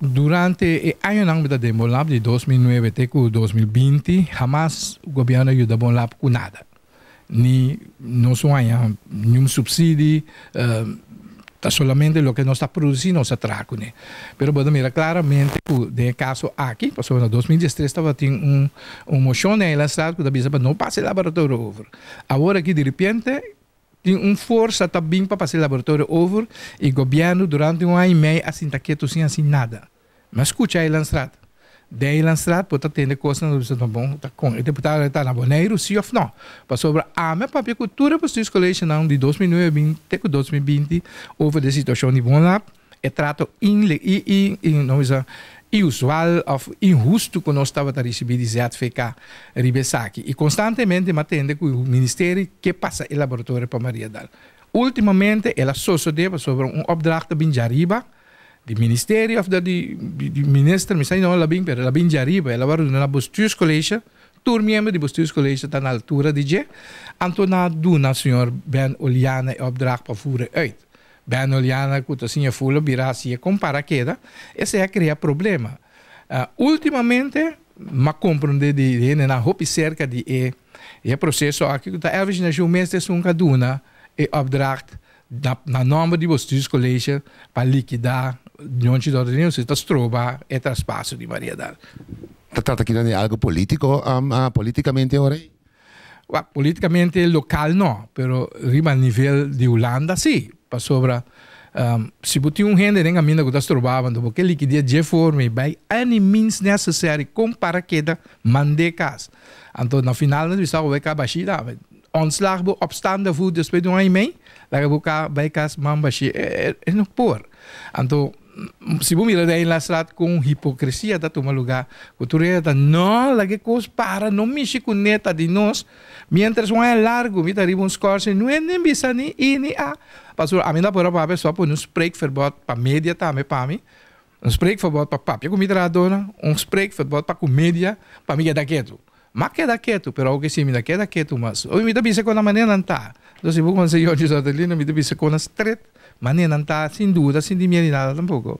Durante e añanan ku den Bonlab, di 2009 te ku 2020, hamas gobièrnu a yuda Bonlab ku nada. Ni nos no haña ningun supsidio, ta solamente loke nos ta produsiendo nos a traha kuné. Pero bueno, mira klaramente ku den e kaso aki, pasobra na 2013 tabatin un moshon na Eilandsraad ku ta bisa pa no pasa e laboratorio over. Awor aki di repente tin un forsa ta bin pa pasa e laboratorio over i gobièrnu durante un aña i mei a sinta ketu sin hasi nada. M'a skucha Eilandsraad. Den Eilandsraad por ta tende kosnan ku bisa bon ta kon e diputado ta na Boneiru si òf no. Pasobra ami a papia ku tur e bestuurscollegenan di 2009 bin te ku 2020 over di situashon di Bonlab, e trato inle i i no bisa inusual òf inhustu ku nos tabata risibí di ZVK riba esaki. I konstantemente m'a tende ku ministerio ke pasa e laboratorio pa Mariadal. Últimamente el a sosodé pasobra un opdracht ta bin djariba di ministerio òf di minister, mi sa no el a bin, pero el a bin djariba, el a wòrdu duna na bestuurscollege, tur miembro di bestuurscollege ta na altura di dje, anto nan a duna señor Ben Oliana e opdracht pa voer e uit. Ben Oliana ku ta siña fula bira hasié kon para keda, esei a krea problema. Últimamente m'a komprondé di hendenan hopi serka di e e proseso aki ku ta Elvis Nacion mes esun ku a duna e opdracht na nòmber di bestuurscollege pa likidá Ñonchi Dòrtenius si ta stroba e traspaso di Mariadal. Ta trata kinan di algu polítiko polítikamente ora ei? Wak, polítikamente lokal no, pero riba nivel di Hulanda sí, pasobra si bo tin un hende den kaminda ku ta stroba bo, anto bo ke likidia dje forma i bai any means necessary kon para keda mand'é kas. Anto na final nos bisa bo bai ka bashí tambe. Ontslag bo op staande voet despues di un aña i mei, laga bo ka bai kas man bashí, e no por. Anto si bo mira den la straat kon hipokresia ta tuma lugá, ku tur hende ta no laga e kos para, no mishi ku neta di nos, miéntras un aña largu mi ta riba un skòrsing no hende bisa ni i ni a, pasobra ami no a por a papia so a pone un spreekverbod pa media tambe pa mi, un spreekverbod pa papia ku mi trahadónan, un spreekverbod pa ku media pa mi keda ketu. M'a keda ketu, pero awo ke si mi ta keda ketu mas. Oye, mi ta bisa kon na manera nan ta. Entonces, si bo konse Jorge Sotelino, mi ta bisa kon na stret manera nan ta, sin duda, sin di miedu di nada tampoco.